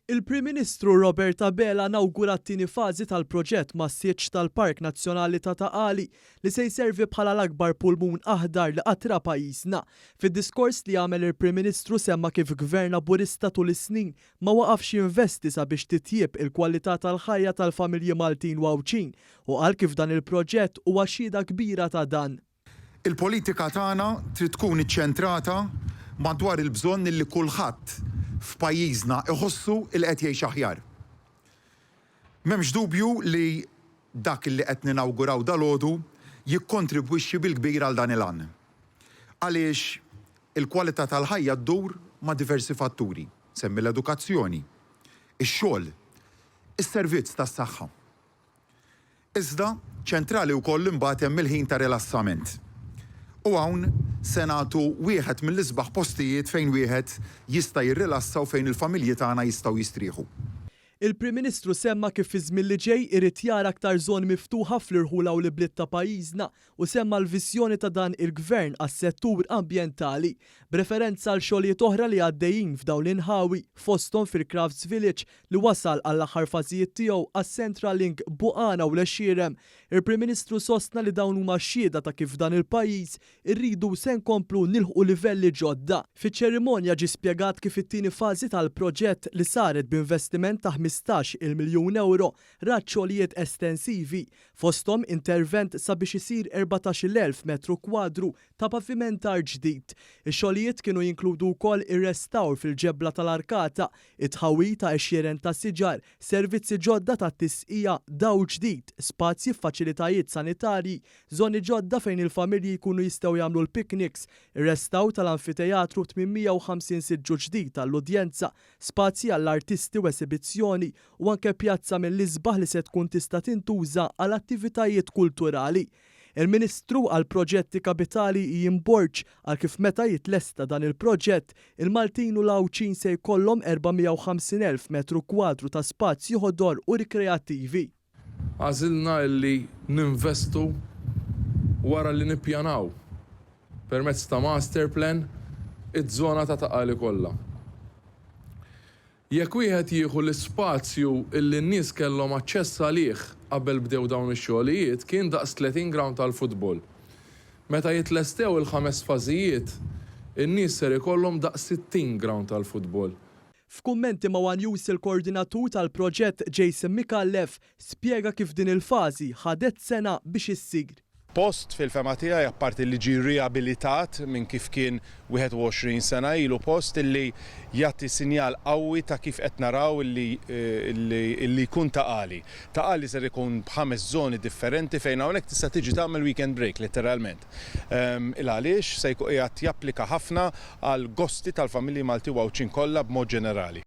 Il-Prim Ministru Robert Abela nawgura t-tieni fażi tal-proġett massiċċ tal-Park Nazzjonali ta' Ta' Qali li se jservi bħala l-akbar pulmun aħdar li qatt ra pajjiżna. Fid-diskors li għamel il-Prim Ministru semma kif Gvern Laburista tul is-snin ma waqafx jinvesti sabiex titjieb il-kwalità tal-ħajja tal-familji Maltin u Għawdxin u qal kif dan il-proġett huwa xhieda kbira ta' dan. Il-politika tagħna trid tkun iċċentrata madwar il-bżonn illi kulħadd f'pajjiżna iħossu li qed jgħix aħjar. M'hemmx dubju li dak illi qed ninawguraw dalgħodu jikkontribwixxi bil-kbir għal dan il-għan. Għaliex il-kwalità tal-ħajja ddur ma' diversi fatturi, semmi l-edukazzjoni, ix-xogħol, is-servizz tas-saħħa. Iżda, ċentrali wkoll imbagħad hemm il-ħin ta' rilassament. U hawn se nagħtu wieħed mill-isbaħ postijiet fejn wieħed jista' jirrilassa u fejn il-familji tagħna jistgħu jistrieħu. Il-Prim Ministru semma kif fiż-żmien li ġej irid jara aktar żoni miftuħa fl-irħula u l-ibliet ta' pajjiżna u semma l-viżjoni ta' dan il-Gvern għas-settur ambjentali, b'referenza għal xogħlijiet oħra li għaddejjin f'dawn l-inħawi, fosthom fil-Crafts Village li wasal għall-aħħar fażijiet tiegħu għas-Central Link Buqana u l-Għexierem, il-Prim Ministru sostna li dawn huma xhieda ta' kif f'dan il-pajjiż irridu u se nkomplu nilħqu livelli ġodda. Fiċ-ċerimonja ġie spjegat kif it-tieni fażi tal-proġett li saret b'investiment ta' 15 il miljun ewro rat xogħlijiet estensivi, fosthom intervent sabiex isir 14,000 metru kwadru ta' pavimentar ġdid. Ix-xogħlijiet kienu jinkludu wkoll ir-restawr fil-ġebla tal-arkata, it-tħawwil ta' għexieren ta' siġar, servizzi ġodda ta' tisqija, dawl ġdid, spazji f'faċilitajiet sanitarji, żoni ġodda fejn il-familji jkunu jistgħu jagħmlu l-picnics, ir-restawr tal-anfiteatru 850 siġġu ġdid għall-udjenza, spazji għall-artisti u esibizzjoni u anke pjazza mill-isbaħ li se tkun tista' tintuża għal attivitajiet kulturali. Il-Ministru għall-Proġetti Kapitali Ian Borg qal kif meta jitlesta dan il-proġett, il-Maltin u l-Għawdxin se jkollhom 450,000 metru kwadru ta' spazji ħodor u rikreattivi. Għażilna li ninvestu wara li nippjanaw permezz ta' master plan iż-żona ta' Ta' Qali kollha. Jekk wieħed jieħu l-ispazju illi n-nies kellhom aċċess għalih qabel bdew dawn ix-xogħlijiet kien daqs 30 ground tal-futbol. Meta jitlestew il-ħames fażijiet, in-nies ser ikollhom daqs 60 ground tal-futbol. F'kummenti ma' one News il-koordinatur tal-proġett Jason Micallef spjega kif din il-fażi ħadet sena biex issir. Post, fil-fehma tiegħi, apparti li ġie riabilitat minn kif kien 21 sena ilu, post li jagħti sinjal qawwi ta' kif qed naraw li li jkun Ta' Qali. Ta' Qali ser ikun b'ħames żoni differenti fejn hawnhekk tista' tiġi tagħmel weekend break letteralment. Il għaliex se jkun qiegħed japplika ħafna għall-gosti tal-familji Malti u Għawdxin kollha b'mod ġenerali.